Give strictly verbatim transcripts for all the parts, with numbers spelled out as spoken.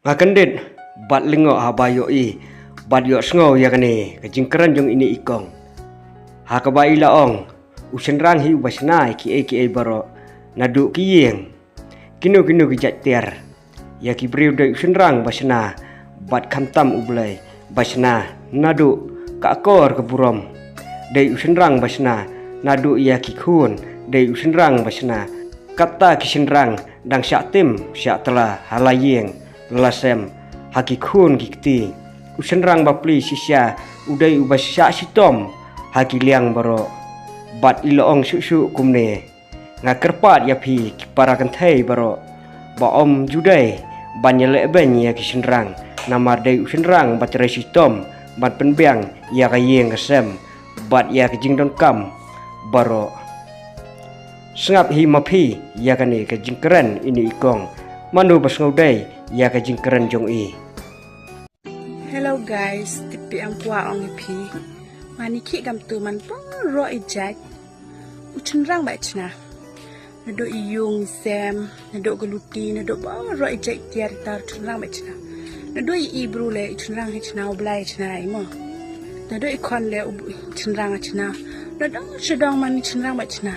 Nga kyndit bad lyngngoh haba ïohi bad ïohsngew ïa kane ka jingkren jong ine i kong. Ha kaba i la ong, u shynrang hi uba shna ïa kiei kiei baroh, naduh ki ïing, kino kino ki jait tiar. Ïa ki briew dei u shynrang ba shna, bad khamtam U Blei ba shna, naduh ka akor ka burom dei u shynrang ba shna, naduh ïa ki khun dei u shynrang ba shna. Kata ki shynrang dang shah tim shah tla ha la ïing la sem, ha ki khun ki kti. U shynrang ba plie shisha u dei uba shah shitom ha ki liang baroh. Bad i la ong shuh shuh kumne, nga kyrpad ïa phi ki para kynthei baroh ba ym ju dei ban ïaleh beiñ ïa ki shynrang, namar dei u shynrang ba trei shitom ban pynbiang ïa ka ïing ka sem bad ïa ka jingdonkam baroh. Sngap hi ma phi ïa kane ka jingkren ine i kong, mano ba sngewdei ïa ka jingkren jong i. Hello guys, tip phi, nga kwah ong ïa phi, mane khie kamtu man baroh i jait, u shynrang ba shna. Naduh i ïung i sem, naduh ka luti, naduh baroh i jait tiar tar, u shynrang ba shna. Naduh i bru leh u shynrang hi shna, U Blei shna i mo. Naduh i khon leh u shynrang shna. Naduh shadong man u shynrang ba shna.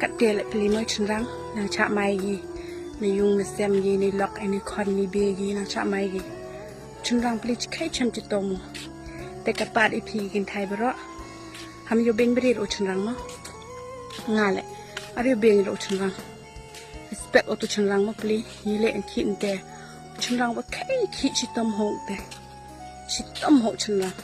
Kat te leh phi mo u shynrang nang shah mai hi. Na ïung na sem hi, na lok, na khon, na beh hi nang shah mai hi. U shynrang plie chi khei chem chi tom mo. Te kyrpad ïa phi kynthei baroh, ham ïoh beiñ briew u shynrang mo. Nga leh, ar ïoh beiñ u shynrang. Respect u shynrang mo plie, ngi leh khie te. U shynrang ba khei khie shitom hok te. Shitom hok shynrang.